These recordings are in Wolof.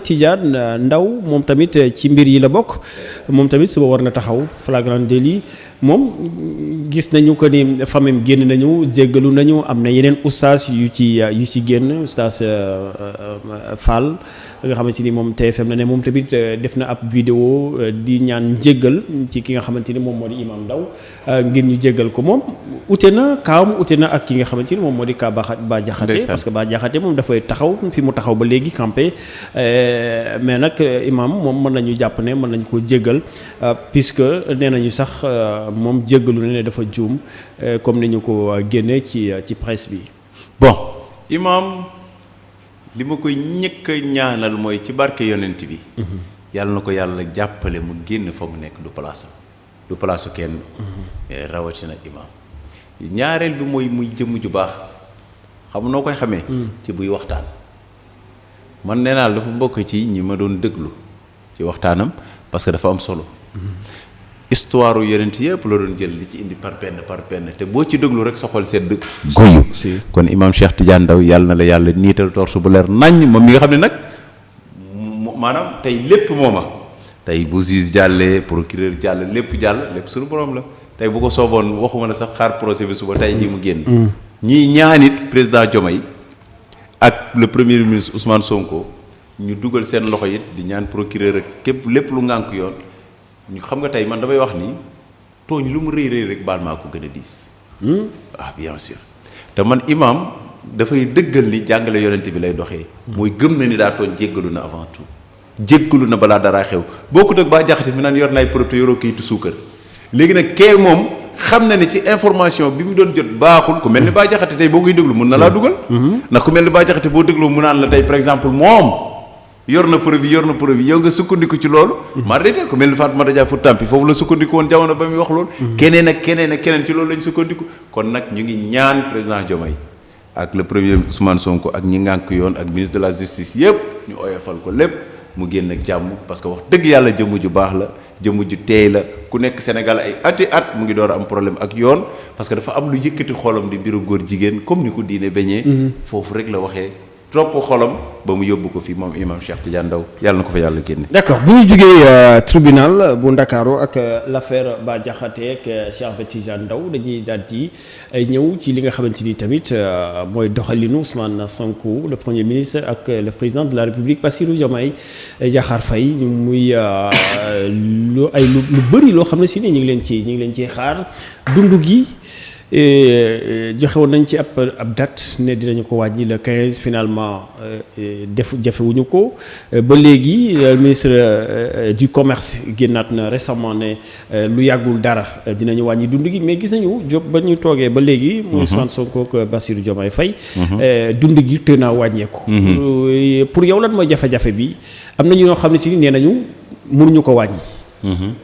Tidiane Ndao moom tamit ci mbir yi la bokk moom tamit suba war na taxaw flagrant délit moom gis nañu ko ni famille génn nañu jéggalu nañu am na yeneen oustaz yu ci génn oustaz Fall nga xamante ni moom TFM la ne moom tamit def na ab vidéo di ñaan jéggal ci ki nga xamante ni moom moo di Imam Ndao ngir ñu jéggal ko moom ute na ak ki nga xamante ni moom moo di Ka Bah Diakhaté parce que Bah Diakhaté moom dafay taxaw fi mu taxaw ba léegi campé mais nag imam moom mën nañu jàpp ne mën nañu ko jéggal puisque nee nañu sax moom jéggalu ne dafa juum comme ni ñu ko génnee ci presse bi. bon imam li ma koy ñëkk a ñaanal mooy ci barke yonent bi. yàlla na ko yàlla jàppale mu génn fa mu nekk du palaasu kenn. rawatina imam ñaareel bi mooy muy jëmm ju baax xam noo koy xamee. ci buy waxtaan. man nee naa dafa bokk ci ñi ma doon déglu ci waxtaanam parce que dafa am solo. histoire yonent yëpp la doon jël li ci indi par penn te boo ci déglu rek sa xol sedd guyu kon imam Cheikh Tidiane Ndao yàlla na la yàlla niital torsu bu leer naññ moom mi nga xam ne nag maanaam tey lépp mooma tey bu juge jàllee procureur jàll lépp suñu borom la tey bu ko sooboon waxuma la sax xaar procès bi suba tey jii mu génn ñiy ñaanit président Diomaye ak le premier ministre Ousmane Sonko ñu dugal seen loxo it di ñaan procureur ak képp lépp lu ngànk yoon ñu xam nga tey man damay wax ni tooñ lu mu rëy rek baal maa ko gën a diis. Bien sûr te man imam dafay dëggal ni jàngale yonent bi lay doxee. mooy gëm na ni daa tooñ jéggalu na avant tout. jéggalu na balaa dara xew bokkut ak Bah Diakhaté mi naan yor naay preuve te yoroo kayitu suukar léegi nag kee moom xam na ni ci information bi mu doon jot baaxul ku mel ni Bah Diakhaté tey boo koy déglu mun na laa dugal. ndax ku mel ni Bah Diakhaté boo dégloo mu naan la tey par exemple moom. yor na preuve yow nga sukkandiku ci loolu. maa reetee ko mel ni Fatoumata Dia Fouta Tampi foofu la sukkandiku woon jamono ba muy wax loolu. keneen ak keneen ci loolu lañ sukkandiku. kon nag ñu ngi ñaan président Diomaye ak le premier Ousmane Sonko ak ñi ngànk yoon ak ministre de la justice yëpp ñu oyofal ko lépp mu génn ak jàmm parce que wax dëgg yàlla jëmm ju baax la jëmm ju teey la ku nekk Sénégal ay at mu ngi door a am problème ak yoon parce que dafa am lu yëkkati xolam di mbiru góor jigéen comme ni ko diine bañee. foofu rek la waxee. trop xolam ba mu yóbbu ko fii moom imam Cheikh Tidiane Ndao yàlla na ko fa yàlla génne. d'accord bu ñu jugee tribunal bu Ndakaaru ak l'affaire Bah Diakhaté ak Cheikh Tidiane Ndao dañuy daal di ñëw ci li nga xamante ni tamit mooy doxalinu Ousmane Sonko le premier ministre ak le président de la République Bassirou Diomaye Diakhar Faye muy lu bëri loo xam ne si ni ñu ngi leen ci xaar dund gi. joxe woon nañ ci ab date ne dinañu ko wàññi le 15 finalement jafewuñu ko ba léegi le ministre du commerce génnaat na récemment ne lu yàggul dara dinañu wàññi dund gi mais gis nañu Diop ba ñu toogee ba léegi. muy Ousmane Sonko ak Bassirou Diomaye Faye. dund gi tën a wàññeeku. pour yow lan mooy jafe-jafe bi am na ñoo xam ne si nee nañu mënuñu ko wàññi.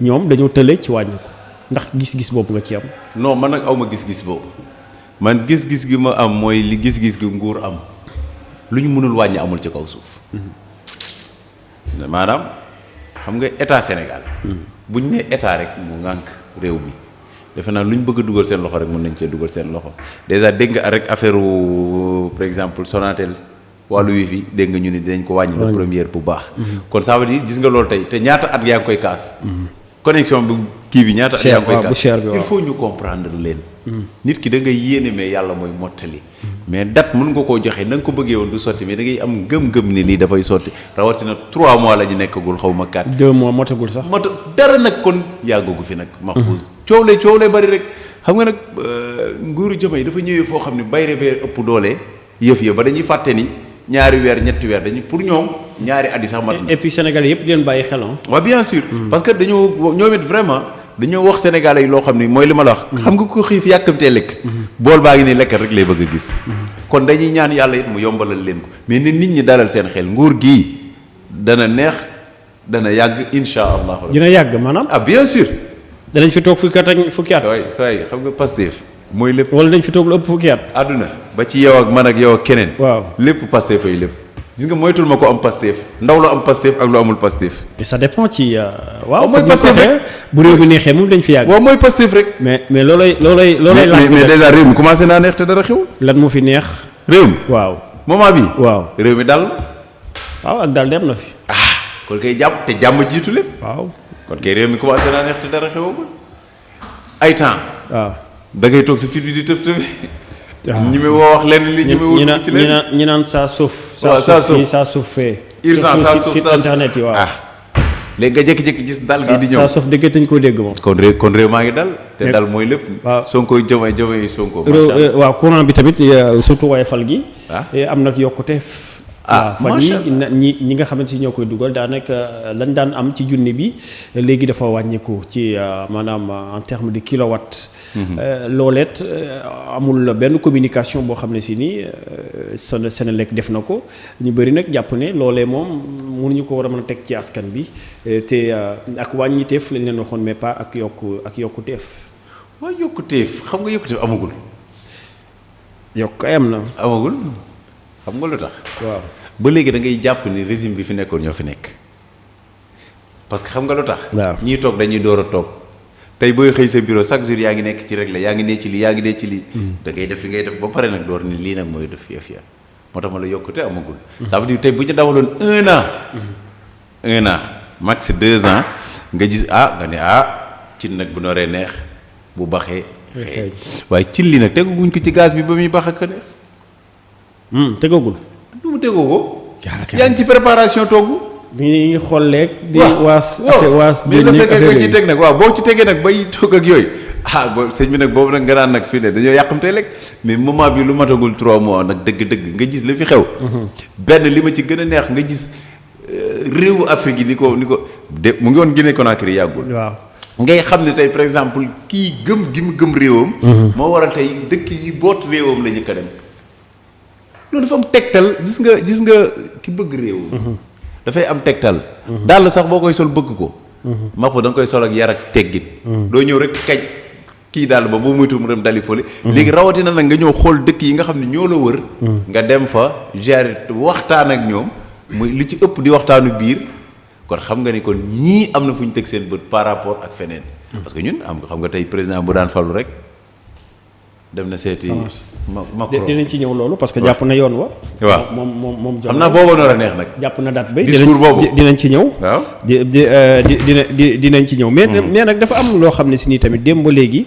ñoom dañoo tële ci wàññi ko. ndax gis-gis boobu nga ci am. non man nag awma gis-gis boobu man gis-gis gi ma am mooy li gis-gis gi nguur am lu ñu mënul wàññi amul ci kaw suuf. maanaam xam nga état Sénégal. bu ñu nee état rek mu ŋànk réew mi defe naa lu ñu bëgg a dugal seen loxo rek mën nañ cee dugal seen loxo déjà dégg nga rek affaire par exemple Sonatel wàllu wifi dégg nga ñu ni dinañ ko wàññi. la première bu baax. kon ça veut dire gis nga loolu tey te ñaata at yaa ngi koy kaas. connexion bu kii bi ñaata. yaa ngi koy kaas il faut ñu comprendre leen. nit ki da ngay yéene mais yàlla mooy mottali. mais date mën nga koo joxe na nga ko bëggee woon du sotti mais da ngay am gëm-gëm ni lii dafay sotti rawatina 3 mois la ñu nekkagul xaw ma 4. 2 mois motagul sax. dara nag kon yàggagu fi nag. Mahfouz coow lee bari rek xam nga nag nguuru Diomaye dafa ñëwee foo xam ne bayre bee ëpp doole yëf ya ba dañuy fàtte ni ñaari weer ñetti weer dañuy pour ñoom ñaari at yi sax mat na. et puis Sénégalais yëpp di leen bàyyi xel. waaw bien sûr. parce que dañoo ñoom it vraiment. dañoo wax Sénégalais yi loo xam ni mooy li ma la wax. xam nga ko xiif yàkkamtee lekk. bool baa ngi nii lekk rek lay bëgg a gis. kon dañuy ñaan yàlla it mu yombalal leen ko mais ne nit ñi dalal seen xel nguur gii dana neex dana yàgg insha allah. dina yàgg maanaam. bien sûr. danañ fi toog fukki at. waay saa yi xam nga Pastef mooy lépp. wala dañ fi toog lu ëpp fukki at. àdduna ba ci yow ak man ak yow ak keneen. waaw lépp Pastef ay lépp. gis nga moytul ma ko am Pastef ndaw la am Pastef ak lu amul Pastef. mais ça dépend ci. waaw mooy Pastef rek bu réew mi neexee moom dañ fi yàgg. waaw mooy Pastef rek. mais loolay. mais déjà réew mi commencé naa neex te dara xew. lan moo fi neex. réew mi waaw moment bi waaw réew mi dal waaw ak daal dem na fi. kon kay jàmm te jàmm jiitu lépp. waaw kon kay réew mi commencé naa neex te dara xewagul ay temps. waaw da ngay toog sa fit bi di tëf tëf. ñi mi woo wax lenn li ñi mi wut ci leen ñi naan saa suuf. waaw saa suuf saa suuf fee. urgence saa suuf site internet yi waaw. léegi nga jékki-jékki gis dal gi di ñëw saa suuf dëgg tañ koo dégg moom. kon réew maa ngi dal. te dal mooy lépp. waaw Sonko Diomaye Sonko. waaw courant bi tamit surtout waaye fal gi. am nag yokkute. macha fan yi ñi nga xamante ni ñoo koy dugal daanaka lañ daan am ci junni bi léegi dafa wàññeeku ci maanaam en terme de kilowatt. looleet amul benn communication boo xam ne si ni Senelec def na ko ñu bëri nag jàpp ne loolee moom mënuñu ko war a mën a teg ci askan bi te ak wàññiteef lañ leen waxoon mais pas ak yokkuteef. waaw yokkuteef xam nga yokkuteef amagul. yokk ay am na. amagul xam nga lu tax. waaw ba léegi da ngay jàpp ni régime bi fi nekkoon ñoo fi nekk parce que xam nga lu tax. waaw ñii toog dañuy door a toog. tey booy xëy sa bureau chaque jour yaa ngi nekk ci règle yaa ngi nee ci lii yaa ngi nee ci lii. da ngay def li ngay def ba pare nag door ni lii nag mooy def fiya moo tax ma la yokkute amagul. ça veut dire tey bu ñu dawaloon 1 an. max 2 ans nga gis nga ne cin nag bu noree neex bu baxee. xëy waaye cin li nag teguguñ ko ci gaz bi ba muy bax ak ne. tegagul. nu mu tegoo ko. yaa ngi ci préparation togg. bi ngi xool léegi. di waas mais la fekkee ko ci teg nag waaw boo ci tegee nag bay togg ak yooyu sëñ bi nag boobu nag nga naan nag fii ne dañoo yàqamtee lekk mais moment bi lu matagul 3 mois nag dëgg-dëgg nga gis la fi xew. benn li ma ci gën a neex nga gis réewu Afrique yi ni ko de mu ngi woon Guinée Conakry yàggul. waaw ngay xam ne tey par exemple kii gëm gi mu gëm réewam. moo waral tey dëkk yi boot réewam la ñu ko dem. loolu dafa am tegtal gis nga ki bëgg réewam. dafay am tegtal. daal sax boo koy sol bëgg ko. mappo da nga koy sol ak yar ak teggit. doo ñëw rek kaj kii daal ba boo muytu mu dem dali fële. léegi rawatina nag nga ñëw xool dëkk yi nga xam ne ñoo la wër. nga dem fa gérer waxtaan ak ñoom muy li ci ëpp di waxtaanu biir kon xam nga ni kon ñii am na fu ñu teg seen bët par rapport ak feneen. parce que ñun xam nga tey président bu daan falu rek. dem na seeti Macron dinañ ci ñëw loolu parce que jàpp na yoon wa. waaw moom xam naa booba noor a neex nag. jàpp na date ba discours boobu dinañ ci ñëw. waaw dinañ ci ñëw. mais nag dafa am loo xam ne si nii tamit démb ba léegi.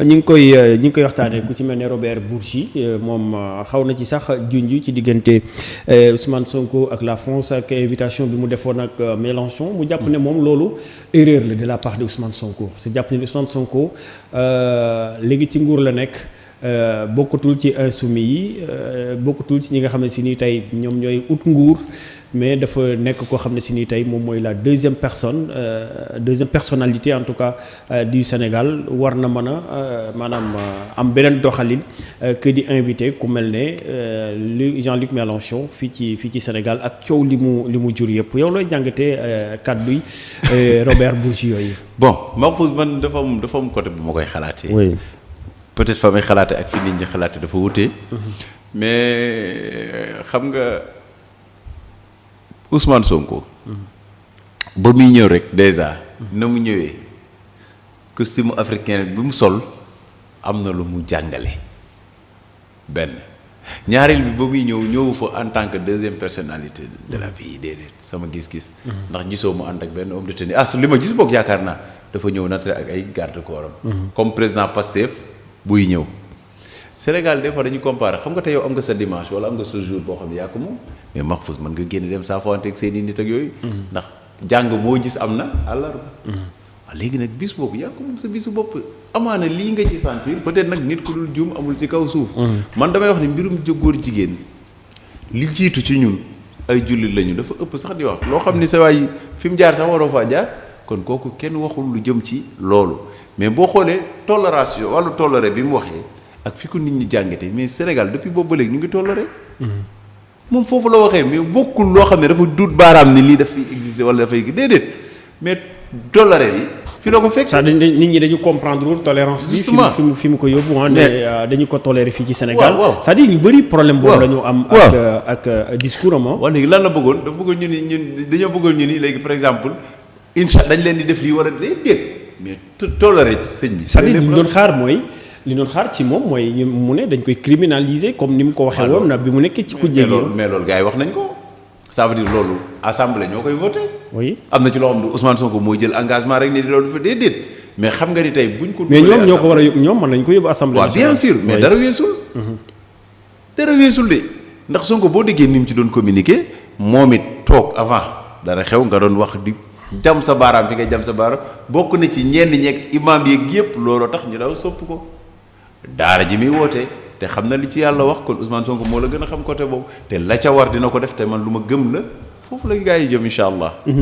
ñu ngi koy waxtaanee ku ci mel ne Robert Bourgi moom xaw na ci sax junj ci diggante Ousmane Sonko ak la France ak invitation bi mu defoon ak Mélenchon mu jàpp ne moom loolu erreur la de la part de Ousmane Sonko c'est jàpp ne Ousmane Sonko léegi ci nguur la nekk. bokkatul ci insoumis yi bokkatul ci ñi nga xam ne si nii tey ñoom ñooy ut nguur mais dafa nekk koo xam ne si nii tey moom mooy la deuxième personnalité en tout cas du Sénégal war na mën a maanaam am beneen doxalin que di invité ku mel ne Jean-Luc Mélenchon fii ci Sénégal ak coow li mu jur yëpp yow looy jàngatee kàddu yi Robert Bourgi yooyu. bon Mahfouz man dafa am côté bu ma koy xalaatee. oui. peut-être fa may xalaate ak fi nit ñi xalaate dafa wutee mais xam nga Ousmane Sonko. ba muy ñëw rek déjà. na mu ñëwee costume africain bi mu sol am na lu mu jàngale benn ñaareel bi ba muy ñëwu fa en tant que deuxième personnalité de la vie déedéet sama gis-gis. ndax gisoo mu ànd ak benn homme de tenue li ma gis boog yaakaar naa dafa ñëw naturel ak ay garde corps am. comme président Pastef. buy ñëw Sénégal des fois dañuy comparer xam nga tey yow am nga sa dimanche wala am nga sa jour boo xam ne yaa ko moom mais Mahfouz mën nga génn dem saa fawante ak seen i nit ak yooyu. ndax jàng moo gis am na àllarba. waaw léegi nag bis boobu yaa ko moom sa bisu bopp amaana lii nga ci sentir peut-être nag nit ku dul juum amul ci kaw suuf. man damay wax ni mbirum góor jigéen li jiitu ci ñun ay jullit lañu dafa ëpp sax di wax loo xam ni sa waay fi mu jaar sax waroo faa jaar kon kooku kenn waxul lu jëm ci loolu. mais boo xoolee tolérance wàllu toléré bi mu waxee ak fi ko nit ñi jàngate mais Sénégal depuis boobu ba léegi ñu ngi toléré. moom foofu la waxee mais bokkul loo xam ne dafa duut baaraam ni lii daf fi existé wala dafay déedéet mais toléré bi fi la ko fekk. ça nit ñi dañu comprendre wul tolérance bi. justement fi mu ko yóbbu ne dañu ko toléré fii ci Sénégal. waaw c'est-à-dire ñu bëri problème boobu la ñu am. ak discours am. waaw léegi lan la bëggoon dafa bëggoon ñun dañoo bëggoon ñu ni léegi par exemple dañ leen di def lii war a déedéet. mais toléré sëñ bi. c'est-à-dire li ñu doon xaar ci moom mooy mu ne dañ koy criminaliser comme ni mu ko waxee woon na bi mu nekkee ci ku jege. mais loolu gars yi wax nañ ko ça veut dire loolu assemblée ñoo koy voté. oui am na ci loo xam ne Ousmane Sonko mooy jël engagement rek ni loolu dafa déedéet mais xam nga ni tey buñ ko. mais ñoom ñoo ko war a yóbbu ñoom mën nañ ko yóbbu assemblée. waaw bien sûr mais dara weesul. dara weesul de ndax Sonko boo déggee ni mu ci doon communiquer moom it toog avant dara xew nga doon wax di jam sa baaraam fi ngay jam sa baaraam bokk na ci ñenn ñeeg imaam yeeg yëpp looloo tax ñu daw sopp ko daara ji muy wootee te xam na li ci yàlla wax kon Ousmane Sonko moo la gën a xam côté boobu te la ca war dina ko def te man lu ma gëm la foofu la gaa yi jëm incha allah.